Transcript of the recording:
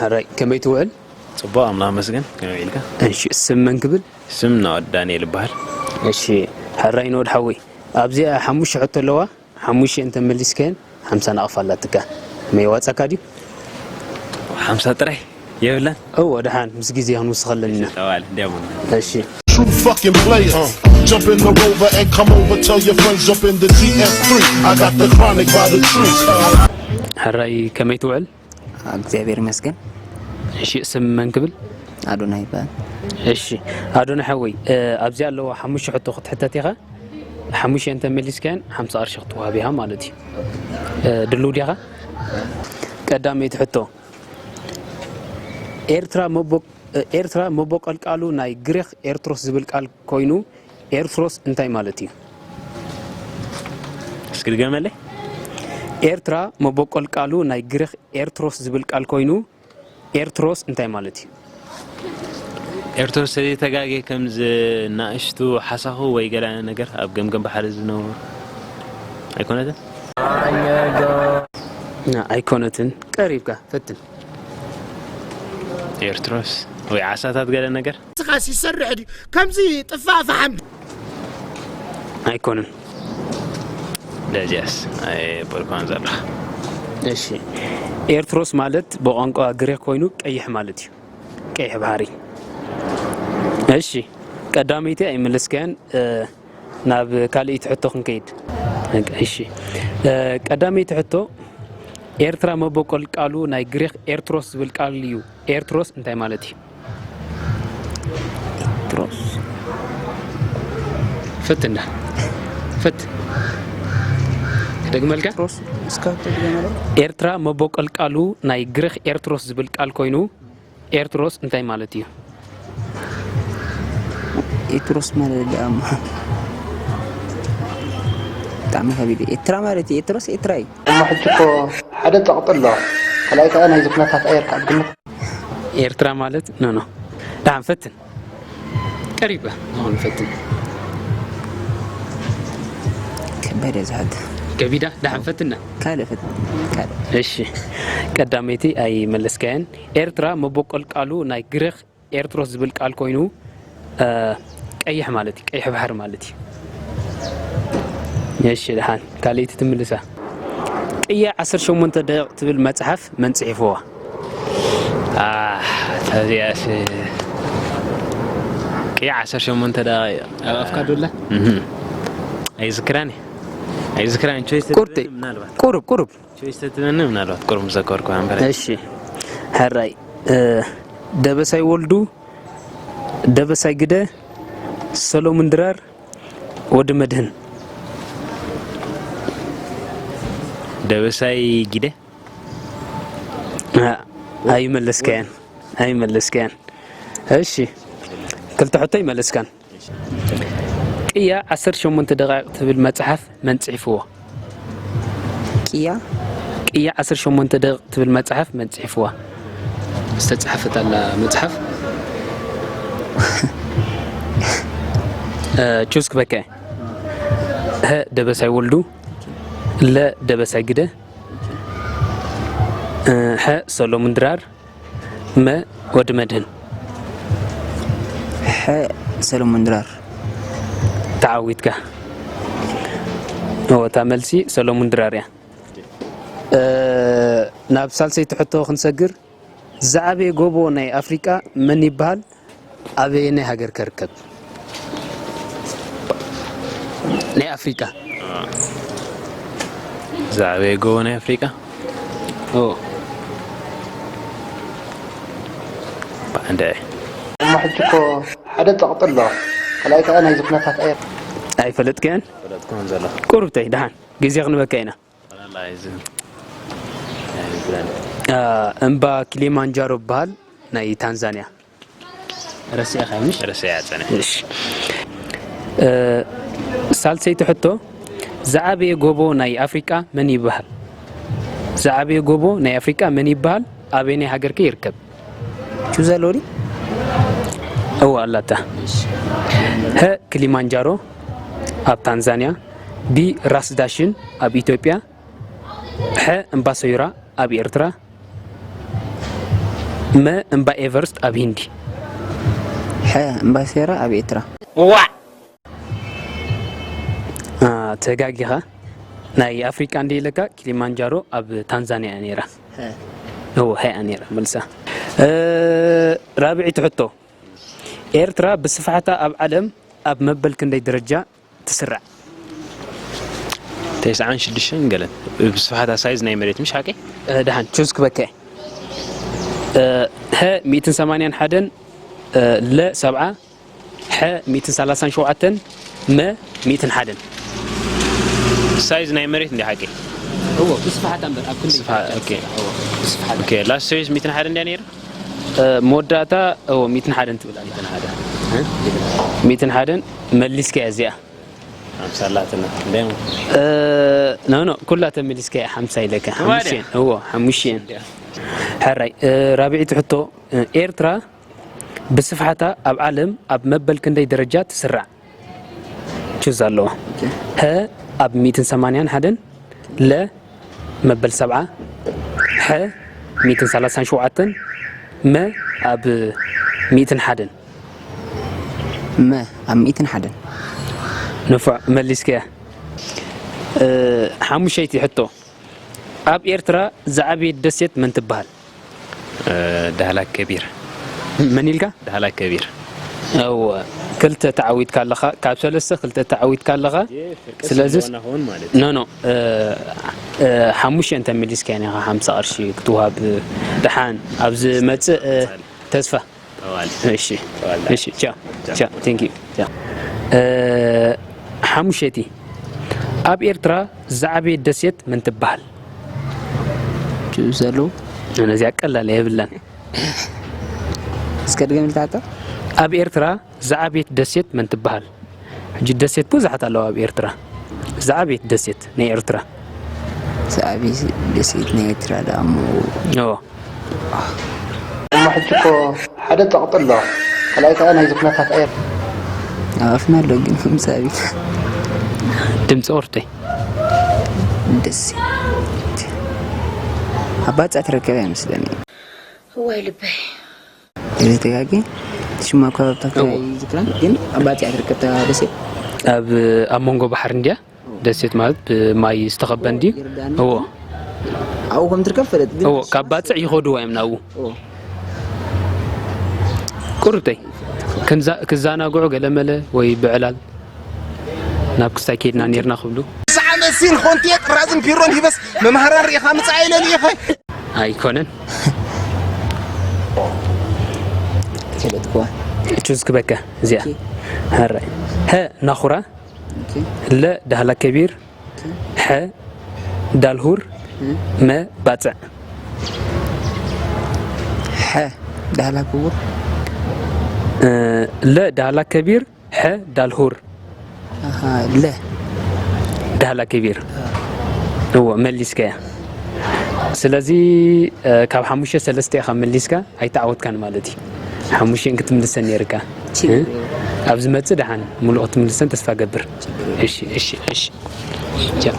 ሕራይ ከመይ ትውዕል? ጽቡቕ ኣምላኽ መስገን ከመይ ኢልካ? እሺ ስም መን ክብል? ስም ናወድ ዳንኤል ይበሃል። እሺ ሕራይ ናወድ ሓወይ፣ ኣብዚኣ ሓሙሽተ ሕቶ ኣለዋ። ሓሙሽተ እንተ መሊስካየን ሓምሳ ናቕፋ ኣላትካ። መይዋጻካ ድዩ? ሓምሳ ጥራይ የብለን። እዎ ደሓን ምስ ግዜ ክንውስኸለን ኢና። ጠዋል ዲያቡን እሺ True fucking player. Jump in the rover and come over. Tell your friends, jump in the D S three. I got the chronic by the tree. ሕራይ ከመይ ትውዕል? እግዚኣብሔር ይመስገን። እሺ ስም መን ክብል? ኣዶና ይበሃል። እሺ ኣዶና ሓወይ፣ ኣብዚ ኣለዋ ሓሙሽተ ሕቶ ክትሕተት ኢኻ። ሓሙሽተ እንተ መሊስካየን ሓምሳ ቅርሺ ክትወሃብ ኢኻ ማለት እዩ። ድልው ዲኻ? ቀዳመይቲ ሕቶ፣ ኤርትራ መቦ- ኤርትራ መቦቆል ቃሉ ናይ ግሪኽ ኤርትሮስ ዝብል ቃል ኮይኑ፣ ኤርትሮስ እንታይ ማለት እዩ? እስኪ ድገመለይ። ኤርትራ መቦቆል ቃሉ ናይ ግሪኽ ኤርትሮስ ዝብል ቃል ኮይኑ፣ ኤርትሮስ እንታይ ማለት እዩ? ኤርትሮስ ተጋጌ ከም ዝናእሽቱ ሓሳኹ ወይ ገለ ነገር ኣብ ገምገም ባሕሪ ዝነብሩ ኣይኮነትን? ኣይኮነትን። ቀሪብካ ፈትን። ኤርትሮስ ወይ ዓሳታት ገለ ነገር ስኻስ ይሰርሕ ድዩ ከምዚ ጥፋእ ፈሓም? ኣይኮነን። ደዚያስ ኣይበልኳን ዘለኻ። እሺ ኤርትሮስ ማለት ብቋንቋ ግሪኽ ኮይኑ ቀይሕ ማለት እዩ። ቀይሕ ባሕሪ። እሺ ቀዳመይቲ ኣይመለስካያን። ናብ ካልኣይቲ ሕቶ ክንከይድ። እሺ ቀዳመይቲ ሕቶ፣ ኤርትራ መበቆል ቃሉ ናይ ግሪኽ ኤርትሮስ ዝብል ቃል እዩ። ኤርትሮስ እንታይ ማለት እዩ? ኤርትሮስ ፈትና ፈት ክደግመልካ። ኤርትሮስ እስካ ትደግመለ ኤርትራ መበቆል ቃሉ ናይ ግሪኽ ኤርትሮስ ዝብል ቃል ኮይኑ፣ ኤርትሮስ እንታይ ማለት እዩ? ኤርትሮስ ማለት ደኣ ብጣዕሚ ከቢድ እዩ። ኤርትራ ማለት እዩ። ኤርትሮስ ኤርትራ እዩ። እሞ ሕጂ እኮ ሓደ ጸቕጢ ኣሎ። ካልኣይ ከኣ ናይዚ ኩነታት ኣየር ከኣ ብግምት ኤርትራ ማለት ኖ ኖ። ደሓን ፈትን። ቀሪበ ኣሁን ፈትን። ከባድ እያ ዝሓት ከቢዳ ደሓን ፈትና። ካልእ ፈት ካልእ እሺ ቀዳመይቲ ኣይመለስካያን። ኤርትራ መበቆል ቃሉ ናይ ግሪኽ ኤርትሮስ ዝብል ቃል ኮይኑ፣ ቀይሕ ማለት እዩ። ቀይሕ ባሕሪ ማለት እዩ። እሺ ደሓን ካልኣይቲ ትምልሳ። ቅያ ዓሰርተ ሸሞንተ ደቂቕ ትብል መጽሓፍ መን ጽሒፍዋ? ተዚኣስ ቅያ ዓሰርተ ሸሞንተ ደቂቕ ኣብ ኣፍካ ዶላ? ኣይዝክራን ኣይዝክራን ቾይስ ቁርጥ ምናልባት ቁሩብ ቁሩብ ቾይስ ተትበኒ ምናልባት ቁሩብ ምዘከርኩ እምበር እሺ ሕራይ ደበሳይ ወልዱ፣ ደበሳይ ግደ፣ ሰሎሙን ድራር፣ ወዲ መድህን። ደበሳይ ጊደ ኣይመለስካያን ኣይመለስካያን። እሺ ክልተ ሕቶ ይመለስካን። ቅያ ዓሰርተ ሸሞንተ ደቃይቕ ትብል መጽሓፍ መን ጽሒፍዎ? ቅያ ቅያ ዓሰርተ ሸሞንተ ደቂቕ ትብል መጽሓፍ መን ጽሒፍዋ? ዝተጻሕፈት ኣላ መጽሓፍ። ቹስ ክበከ ሀ ደበሳይ ወልዱ፣ ለ ደበሳይ ግደ፣ ሐ ሰሎሙን ድራር፣ መ ወዲ መድህን። ሐ ሰሎሙን ድራር። ተዓዊትካ። እወ እታ መልሲ ሰሎሙን ድራር እያ። ናብ ሳልሰይቲ ሕቶ ክንሰግር፣ ዝዓበየ ጎቦ ናይ ኣፍሪቃ መን ይበሃል? ኣበየናይ ሃገር ከርከብ? ናይ ኣፍሪቃ ዝዓበየ ጎቦ ናይ ኣፍሪቃ ኦ ባዕንደ እሞ ሕጂ እኮ ሓደ ጸቕጢ ኣሎ። ካልኣይ ከኣ ናይዚ ኩነታት ኣየር ኣይፈለጥክያን? ፈለጥኩን ዘሎ ቁርብተይ ደሓን ግዜ ክንበካ ኢና። ፈላላ እዚ እምባ ኪሊማንጃሮ በሃል ናይ ታንዛንያ። ረሲዕኻ ምሽ? ረሲዐ ጸኒሐ። እሺ። ሳልሰይቲ ሕቶ፣ ዝዓበየ ጎቦ ናይ ኣፍሪቃ መን ይበሃል? ዝዓበየ ጎቦ ናይ ኣፍሪቃ መን ይበሃል? ኣበየናይ ሃገር ከ ይርከብ? ቹዝ ኣለዎ ድዩ? እወ ኣላታ። ሀ ክሊማንጃሮ ኣብ ታንዛንያ፣ ቢ ራስ ዳሽን ኣብ ኢትዮጵያ፣ ሐ እምባ ሰዩራ ኣብ ኤርትራ፣ መ እምባ ኤቨርስት ኣብ ሂንዲ። ሐ እምባ ሴራ ኣብ ኤርትራ። ዋዕ! አ፣ ተጋጊኻ። ናይ ኣፍሪቃ እንደ ኢለካ ኪሊማንጃሮ ኣብ ታንዛንያ እያ ነይራ። እዎ፣ ሀያ ነይራ መልሳ። እ፣ ራብዒቲ ሕቶ፣ ኤርትራ ብስፍሓታ ኣብ ዓለም ኣብ መበል ክንደይ ደረጃ ትስራዕ? ተስዓን ሽዱሽተን ገለን ብስፍሓታ ሳይዝ ናይ መሬት ምሽ ሓቂ። እ፣ ደሓን ቹዝ ክበከ። እ፣ ሀ ሚእትን ሰማንያን ሓደን፣ እ፣ ለ ሰብዓ፣ ሐ ሚእትን ሰላሳን ሸውዓተን፣ መ ሚእትን ሓደን። ሳይዝ ናይ መሬት እንዲ ሓቂ። እዎ ብስፍሓታ እምበር ኣብ ክንደይ ስፍሓ- ኦኬ። እዎ ብስፍሓታ። ኦኬ ላስት ሰርቪስ ሚእትን ሓደን እንድያ ነይሩ። እ፣ መወዳእታ እዎ ሚእትን ሓደን ትብል ኣላ። ሚእትን ሓደን መሊስካ እያ እዚኣ። ሓምሳ ኣላትና እንዲያም እ፣ ኖ ኖ ኩላ ተመሊስካ እያ ሓምሳ ኢለካ። ሓሙሽተን እዎ ሓሙሽተን። ሕራይ እ፣ ራብዒቲ ሕቶ እ፣ ኤርትራ ብስፍሓታ ኣብ ዓለም ኣብ መበል ክንደይ ደረጃ ትስራዕ? ቹዝ ኣለዎ። ሀ ኣብ ሚእትን ሰማንያን ሓደን፣ ለ መበል ሰብዓ፣ ሐ ሚእትን ሰላሳን ሸውዓተን፣ መ ኣብ ሚእትን ሓደን። መ ኣብ ሚእትን ሓደን። ንፉዕ መሊስከያ። እ፣ ሓሙሸይቲ ሕቶ፣ ኣብ ኤርትራ ዝዓበየት ደሴት መን ትበሃል? ዳህላክ ከቢር። መን ኢልካ? ዳህላክ ከቢር። እወ፣ ክልተ ተዓዊትካ ኣለኻ፣ ካብ ሰለስተ ክልተ ተዓዊትካ ኣለኻ። ስለዚስ ዋና ኸውን ማለት ኖ ኖ እ፣ እ፣ ሓሙሽተ እንተ መሊስካ ኢና ሓምሳ ቅርሺ ክትወሃብ። ደሓን ኣብ ዝመጽእ እ፣ ተስፋ። ተዋል እሺ እሺ ቻው ቻው ቴንክ ዩ ቻው። እ፣ ሓሙሸይቲ፣ ኣብ ኤርትራ ዝዓበየት ደሴት መን ትበሃል? ዘለዉ ነዚኣ ቀላል የብላን። እስከ ድገም ልታታ ኣብ ኤርትራ ዝዓበየት ደሴት መን ትበሃል? ሕጂ ደሴት ብዙሓት ኣለዋ ኣብ ኤርትራ። ዝዓበየት ደሴት ናይ ኤርትራ። ዝዓበየ ደሴት ናይ ኤርትራ ደኣ እሞ ኦ እሞ ሕጂ እኮ ሓደ ጸቕጢ ኣሎ። ካልኣይ ከዓ ናይዚ ኩነታት ኣየር ኣብ ኣፍና ኣሎ ግን ከምሳቢት ድምፂ ቁርተይ ደስ ኣብ ባጽዕ ትርከብ ኣይመስለኒ። እዋይ ልበይ። እዚ ተጋጊ ሽማ እኳ ኣብታ ትግራይ ዝክራን ግን ኣብ ባጽዕ ትርከብ እታ ደሴት ኣብ ኣብ መንጎ ባሕሪ እንድያ። ደሴት ማለት ብማይ ዝተኸበ እንድዩ። እዎ ኣብኡ ከም ትርከብ ፈለጥ ግን እዎ ካብ ባፅዕ ይኸድዋ እዮም ናብኡ። እዎ። ቁርብተይ ክንዛ- ክዘናግዑ ገለመለ ወይ ብዕላል ናብ ክስታይ ከይድና ነርና ክብሉ ሰዓመሲን ኾንቴ ጥራዝን ፒሮን ሂበስ መምሃራን ርኢኻ ምጻእ ኢለ ልኢኸ ኣይኮነን። ፈለጥኩዋ። ቹዝ ክበካ እዚኣ ሃራይ ሀ ናኹራ ለ ዳህላ ከቢር ሐ ዳልሁር መ ባጽዕ ሐ ዳህላ ክቡር እ፣ ለ ዳህላ ከቢር ሐ ዳልሁር ኣሃ፣ ለ ዳህላ ከቢር እዎ መሊስካያ። ስለዚ እ፣ ካብ ሓሙሽተ ሰለስተ ኢኻ መሊስካ ኣይተዓወትካን ማለት እዩ። ሓሙሽተ ክትምልሰን ነይርካ እ? ኣብ ዝመጽእ ደሓን ሙሉእ ክትምልሰን ተስፋ ገብር። እሺ እሺ እሺ ቻው።